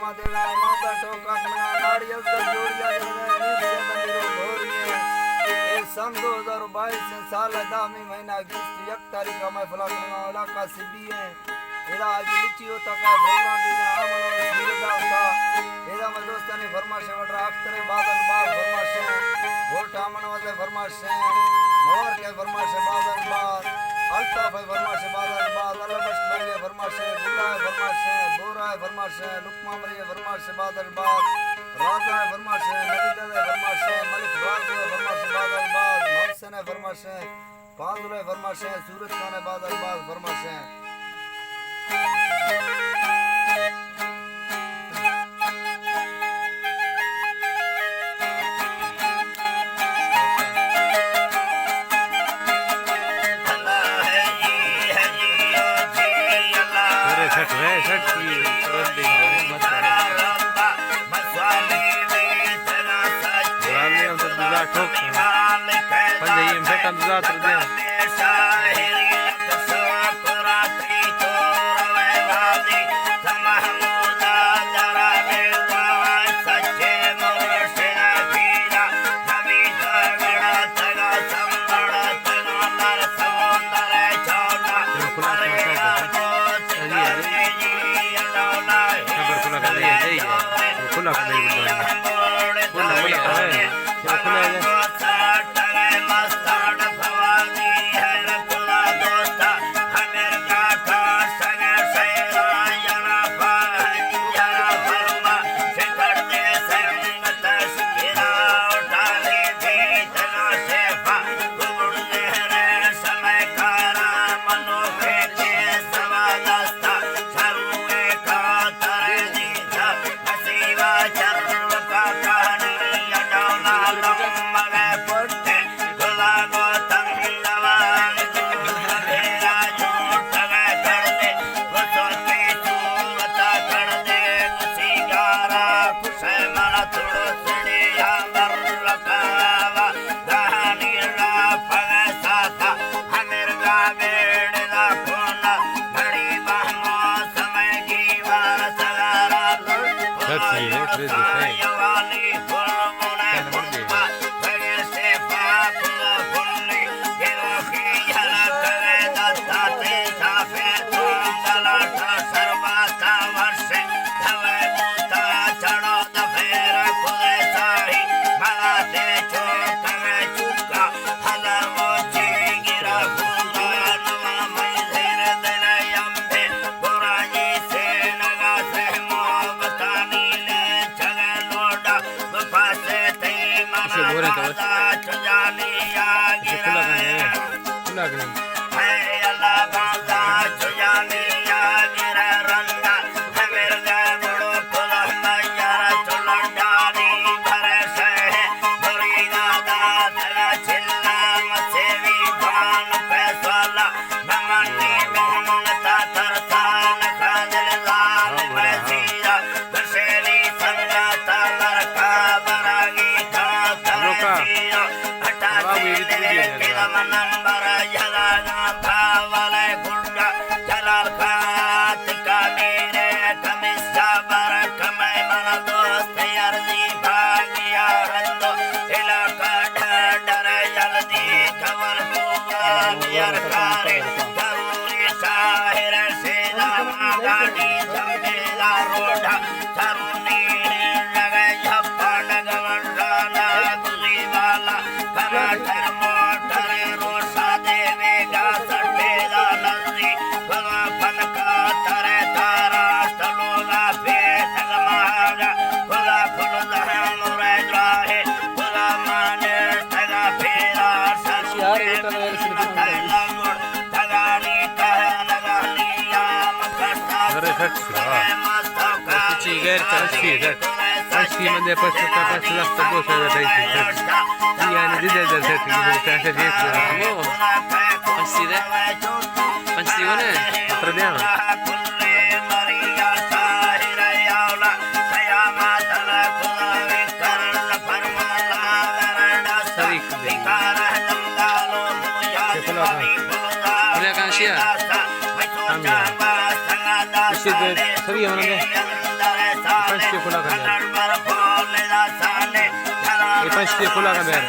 ما دیگا ماتا ٹوکا کنگا ناڑی از در جوڑیا جلدے، امید سے بندی رو گھوری ہے۔ اے سن دو ہزار و بائیس سال دہمی مہینہ بیست یک تاریخ ہمیں فلا کنگا علاقہ سبی ہے۔ ادا حاجی لچی ہوتا کا پروگرام دینا آمن و سیرت داشتا۔ ادا میں دوستانی فرمائش ہے، وڈرا اختر بازن باز فرمائش ہے، بولٹ آمن وزے فرمائش ہے، مبارک ہے فرمائش ہے بازن باز، الطاف ہے فرمائش ہے بازن باز، اللہ بخش بری ہے فرمائش ہے، گلا ہے فرمائش ہے، بورا ہے فرمائش ہے، لقمان بری ہے فرمائش ہے بازن باز، رازا ہے فرمائش ہے، نبی دادا ہے فرمائش ہے، ملک راز ہے فرمائش ہے بازن باز، محسن ہے فرمائش ہے، فاضل ہے فرمائش ہے، صورت خان ہے بازن باز فرمائش ہے۔ ارے سٹ رہے، سٹ کی، مت کرے۔ ہم تو دزا ٹھوک۔ پنجائی ہم سٹ ہم دزا تر دیا۔ اسے بورے تو اسے کھلا کرنے، کھلا کرنے۔ ارے سچ، ہاں۔ پچی غیر چاچی ہے۔ پچی من دے پچ تا پچ لخت دو سو دے۔ یعنی دے دے دے سیٹ کی پیسے دیکھ رہا ہوں۔ پچی دے۔ پچی وہ نے۔ اتر دیا۔ سری کھلے۔ یہ کھلا تھا۔ کھلے کہاں شیا؟ ہم یار۔ اسی دے، سری ہم نے۔ پنچ تے کلا کا دیر۔ یہ پنچ تے کلا کا دیر۔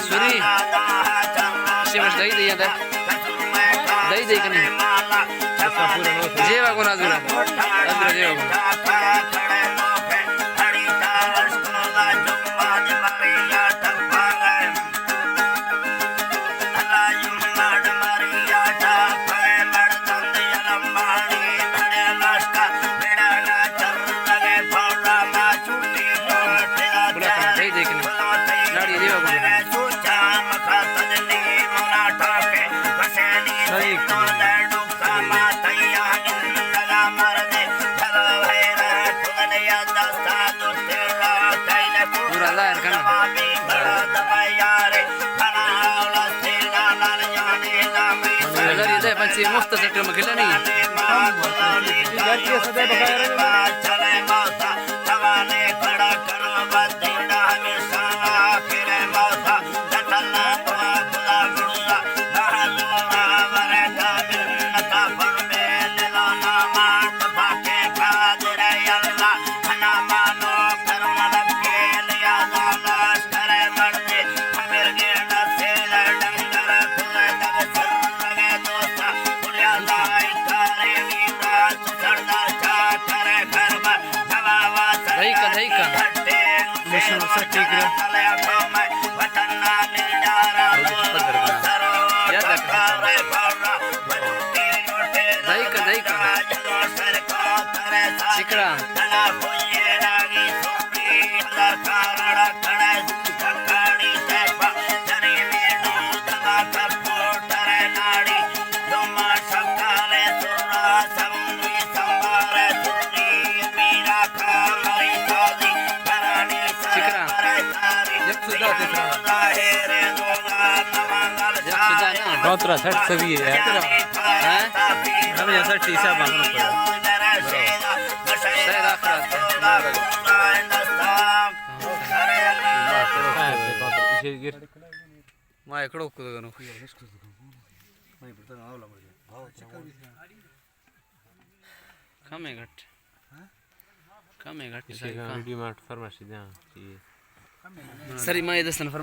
سوری۔ شمش دائی دے یا دے۔ دائی دے کنی۔ جیوا گنا زورا۔ زورا جیوا گنا۔ پورا ظاہر کنا۔ اگر یہ دے پنچی مفت سٹر مکھلا نہیں۔ دھیکا، دھیکا۔ موسم سا ٹھیک رہا۔ دھیکا، دھیکا۔ چکڑا۔ چکرا۔ یک سودا تکرا۔ یک سودا نا۔ بہت را سیٹ سبھی ہے یار۔ ہاں؟ ہم یہ سیٹ حساب ہم کو۔ سید آخر آتا۔ ما اکڑو کو دگنو۔ کم ہے گھٹ۔ کم ہے گھٹ، ساری کم۔ ریڈی مارٹ فرمائش دیاں۔ سری ما یہ دستن